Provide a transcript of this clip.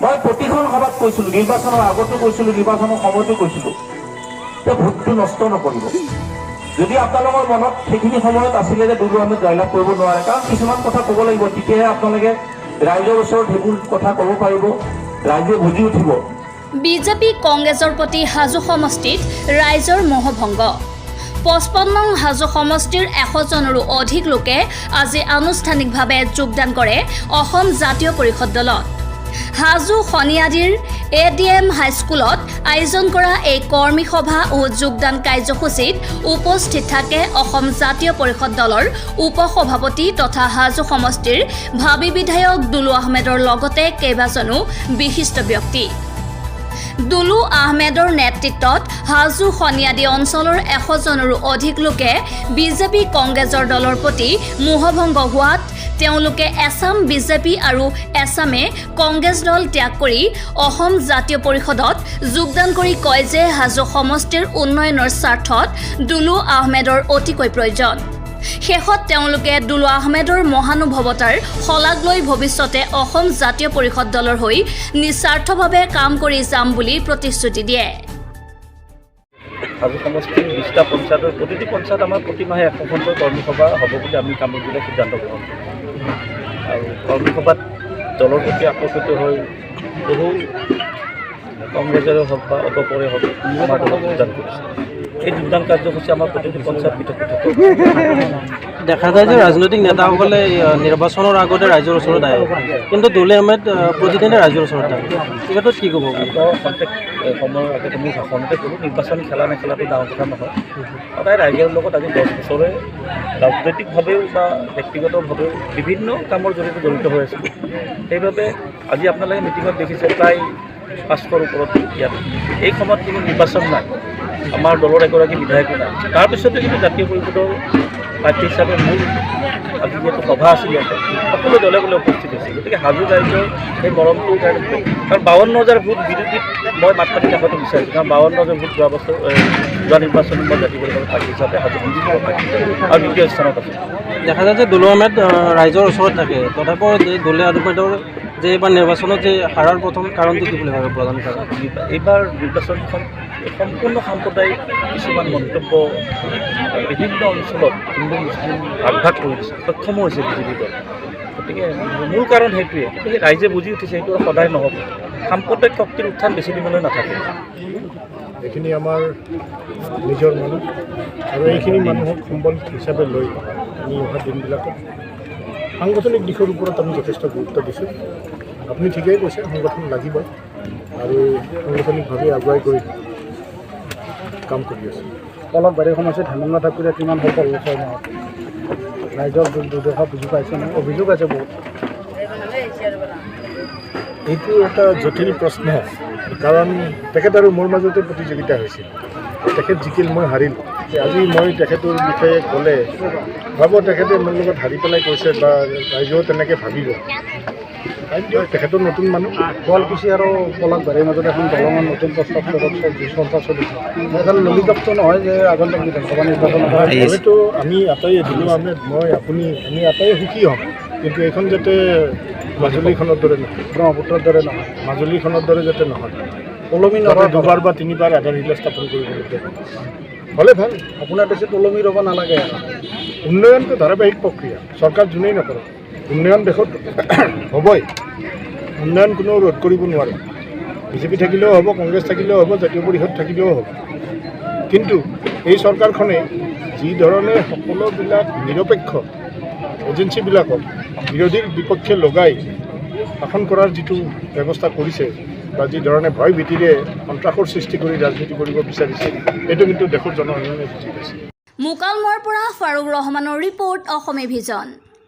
মই প্ৰতিখন সভাত কৈছিলো, নিৰ্বাচনৰ আগতো কৈছিলো, নিৰ্বাচনৰ সময়তো কৈছিলো যে ভোটটো নষ্ট নকৰিব। যদি আপোনালোকৰ মনত সেইখিনি সময়ত আছিলে যে দুলু আহমেদ জয়লাভ কৰিব নোৱাৰে, কাৰণ কিছুমান কথা ক'ব লাগিব, তেতিয়াহে আপোনালোকে ৰাইজৰ ওচৰত সেইবোৰ কথা ক'ব পাৰিব, ৰাইজে বুজি উঠিব। বিজেপি কংগ্ৰেছৰ প্ৰতি হাজো সমষ্টিত ৰাইজৰ মোহভংগ। 55 নং হাজো সমষ্টিৰ 100 জনৰো অধিক লোকে আজি আনুষ্ঠানিকভাৱে যোগদান কৰে অসম জাতীয় পৰিষদ দলত। হাজো শনিয়াদিৰ এ ডি এম হাইস্কুলত আয়োজন কৰা এই কৰ্মী সভা ও যোগদান কাৰ্যসূচীত উপস্থিত থাকে অসম জাতীয় পৰিষদ দলৰ উপ সভাপতি তথা হাজো সমষ্টিৰ ভাবী বিধায়ক দুলু আহমেদৰ লগতে কেইবাজনো বিশিষ্ট ব্যক্তি। দুলু আহমেদৰ নেতৃত্বত হাজো শনিয়াদি অঞ্চলৰ 100 জনৰো অধিক লোকে বিজেপি কংগ্ৰেছৰ দলৰ প্ৰতি মোহভংগ হোৱাত তেওঁলোকে এচাম বিজেপি আৰু এচামে কংগ্ৰেছ দল ত্যাগ কৰি অসম জাতীয় পৰিষদত যোগদান কৰি কয় যে হাজো সমষ্টিৰ উন্নয়নৰ স্বাৰ্থত দুলু আহমেদৰ অতিকৈ প্ৰয়োজন। শেষত তেওঁলোকে দুলু আহমেদৰ মহানুভৱতাৰ শলাগ লৈ ভৱিষ্যতে অসম জাতীয় পৰিষদ দলৰ হৈ নিস্বাৰ্থভাৱে কাম কৰি যাম বুলি প্ৰতিশ্ৰুতি দিয়ে। হাজো সমষ্টিৰ 20টা পঞ্চায়তৰ প্ৰতিটি পঞ্চায়ত আমাৰ প্ৰতি মাহে এশখনকৈ কৰ্মী সভা হ'ব বুলি আমি কামৰূপ জিলাত সিদ্ধান্ত গ্ৰহণ কৰোঁ। আৰু কৰ্মী সভাত দলৰ প্ৰতি আকৰ্ষিত হৈ বহু কংগ্ৰেছৰে হওক বা অগপৰে হওক, আমাৰ দলত যোগদান কৰিছে। এই যোগদান কাৰ্যসূচী আমাৰ প্ৰতিটো পঞ্চায়ত পৃথক পৃথক। দেখা যায় যে ৰাজনৈতিক নেতাসকলে নিৰ্বাচনৰ আগতে ৰাইজৰ ওচৰত আহে, কিন্তু দুলু আহমেদ প্ৰতিদিনে ৰাইজৰ ওচৰত আহে। এই ক্ষেত্ৰত কি ক'ব আপুনি? আপোনালোকৰ খন্তেক সময়ৰ আগতে মোৰ ভাষণতে ক'লোঁ, নিৰ্বাচন খেলা নেখেলাটো ডাঙৰ কথা নহয়। সদায় ৰাইজৰ লগত আজি 10 বছৰে ৰাজনৈতিকভাৱেও বা ব্যক্তিগতভাৱেও বিভিন্ন কামৰ জৰিয়তে জড়িত হৈ আছিলোঁ। সেইবাবে আজি আপোনালোকে মিটিঙত দেখিছে, প্ৰায় 500ৰ ওপৰত ইয়াত। এই সময়ত কোনো নিৰ্বাচন নাই, আমাৰ দলৰ এগৰাকী বিধায়কো নাই, তাৰপিছতে কিন্তু জাতীয় পৰিষদৰ প্ৰাৰ্থী হিচাপে মোৰ আজি যিহেতু সভা আছিল, ইয়াতে সকলো দলে দলে উপস্থিত হৈছে। গতিকে হাজো ৰাইজৰ সেই মৰমটোৰ কাৰণে, কাৰণ 52 হাজাৰ ভোট বিৰোধীত মই মাত মাতি থকাটো বিচাৰিছোঁ। কাৰণ 52 হাজাৰ ভোট যোৱা বছৰ যোৱা নিৰ্বাচনত মই জাতীয় পৰিষদৰ প্ৰাৰ্থী হিচাপে হাজো সমষ্টিৰ প্ৰাৰ্থী আৰু দ্বিতীয় স্থানত আছোঁ। দেখা যায় যে দুলু আহমেদ ৰাইজৰ ওচৰত থাকে, তথাপিও যে দুলু আহমেদৰ যে এইবাৰ নিৰ্বাচনত যে হাৰাৰ প্ৰথম কাৰণটো কি বুলি ভাবে, প্ৰধান কাৰণ? এইবাৰ নিৰ্বাচনখন সম্পূৰ্ণ সাম্প্ৰদায়িক কিছুমান মন্তব্য, বিভিন্ন অঞ্চলত হিন্দু মুছলিম ভাগ ভাগ কৰি দিছে, সক্ষমো হৈছে বিজেপি দল। গতিকে মূল কাৰণ সেইটোৱে। কিন্তু সেই ৰাইজে বুজি উঠিছে, সেইটো সদায় নহ'ব। সাম্প্ৰদায়িক শক্তিৰ উত্থান বেছি দিনলৈ নাথাকে। এইখিনি আমাৰ নিজৰ মানুহ আৰু এইখিনি মানুহক সম্বল হিচাপে লৈ আমি অহা দিনবিলাকত সাংগঠনিক দিশৰ ওপৰত আমি যথেষ্ট গুৰুত্ব দিছোঁ। আপুনি ঠিকেই কৈছে, সংগঠন লাগিব আৰু সাংগঠনিকভাৱে আগুৱাই গৈ কাম কৰি আছোঁ। পলকবাৰী সমষ্টিত হেমংগ ঠাকুৰে কিমান সফল হ'ল 6 মাহত? ৰাইজৰ দুৰ্দশা বুজি পাইছে নে? অভিযোগ আছে বহুত। এইটো এটা জটিল প্ৰশ্ন, কাৰণ তেখেত আৰু মোৰ মাজতে প্ৰতিযোগিতা হৈছিল। তেখেত জিকিল, মই হাৰিলোঁ। আজি মই তেখেতৰ বিষয়ে ক'লে ভাব তেখেতে মোৰ লগত হাৰি পেলাই কৈছে বা ৰাইজেও তেনেকৈ ভাবিব। টাইম দিয়ক, তেখেতো নতুন মানুহ। শুৱালকুছি আৰু পলকবাৰীৰ মাজত এখন দলঙৰ নতুন প্ৰস্তাৱ চৰ্চা চলিছে। এখন ললিতপ্ত নহয় যে আগন্তুক বিধানসভা নিৰ্বাচনৰ হয়তো আমি আটাইয়ে, দুলু আহমেদ, মই, আপুনি, আমি আটাইয়ে সুখী হ'ম, কিন্তু এইখন যাতে মাজুলীখনৰ দৰে নহয়। ব্ৰহ্মপুত্ৰৰ দৰে নহয়। মাজুলীখনৰ দৰে যাতে নহয়। পলমি যাতে নৰয়। দুবাৰ বা তিনিবাৰ আধাৰশিলা স্থাপন কৰিবলগীয়া হ'লে ভাল। আপোনাৰ বেছি পলমি ৰ'ব নালাগে আৰু। উন্নয়নটো ধাৰাবাহিক প্ৰক্ৰিয়া। চৰকাৰ যোনেই নকৰক, উন্নয়ন দেশত হ'বই। উন্নয়ন কোনেও ৰোধ কৰিব নোৱাৰে। বিজেপি থাকিলেও হ'ব, কংগ্ৰেছ থাকিলেও হ'ব, জাতীয় পৰিষদ থাকিলেও হ'ব। কিন্তু এই চৰকাৰখনে যি ধৰণে সকলোবিলাক নিৰপেক্ষ এজেঞ্চিবিলাকক বিৰোধীৰ বিপক্ষে লগাই শাসন কৰাৰ যিটো ব্যৱস্থা কৰিছে বা যি ধৰণে ভয় ভীতিৰে সন্ত্ৰাসৰ সৃষ্টি কৰি ৰাজনীতি কৰিব বিচাৰিছে, সেইটো কিন্তু দেশৰ জনসাধাৰণে বুজি পাইছে। মুকালমুৱাৰ পৰা ফাৰুক ৰহমানৰ ৰিপৰ্ট, অসমীয়া ভিজন।